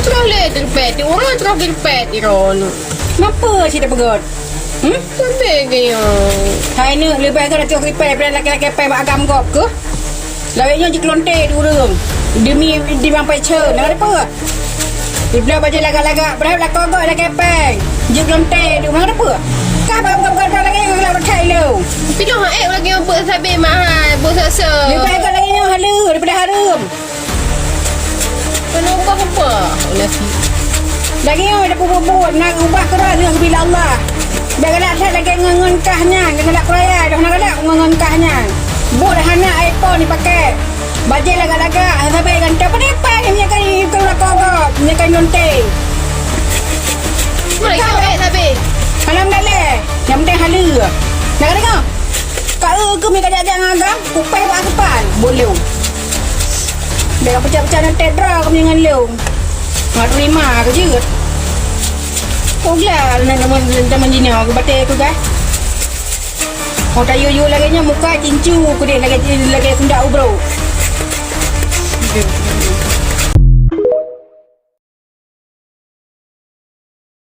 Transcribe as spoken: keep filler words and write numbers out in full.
Troh lé geuripèe, di ureueng troh geuripèe di droeneuh. Napa cit tapeugöt? Hmm? Leubeh geuh. Hai neuk, leubeh geuh ateueh geuripèe, bèk lakèe-lakèe pèe bak agam gob keuh. Lawét nyoe jeuet keu lonte di ureueng. Demi di bang pèe cheu, na peue? Dibloe bajèe lagak-lagak, padahai lakoe gob lakèe pèe. Jeuet keu lonte di ureueng, na peue? Kah bak gob-gob lagèe nyoe, lagèe nyoe. Pidong hai, lagèe nyoe beuet sabé mahai, beuet sese. Leubeh geuh lagèe nyoe haleuh daripada hareuem. Peunubah ubah nasi. Lagèe nyoe tapeubuet-buet, na ubah keudroe lheueh bila Allah. Bèk galak that lagèe ngon, ngon kah nyan, galak kuraya, dah na galak ngon, ngon kah nyan. Buet hana iPhone jipakèe. Bajèe lagak-lagak, sabe gantoe. Padahai pèe nyan ka ikeu lakoe gob, nyan ka lonte. Mai, ka, eh, sabe. Alam daleh, nyang penting haleuh. Na ka deungö? Ka eu keuh mi ka jak-jak ngon agam, kupèe bak asepan, buet lôn. Bèk ka peucah-peucah ngon tedra keuh mi ngon lôn. Ngon terima keu jeuet. Kok gila na teman, teman jinoe keu batèe keu gai. Oh, tayue-yue lagèe nyan muka cincu keu deh lagèe, lagèe sundak ubrok.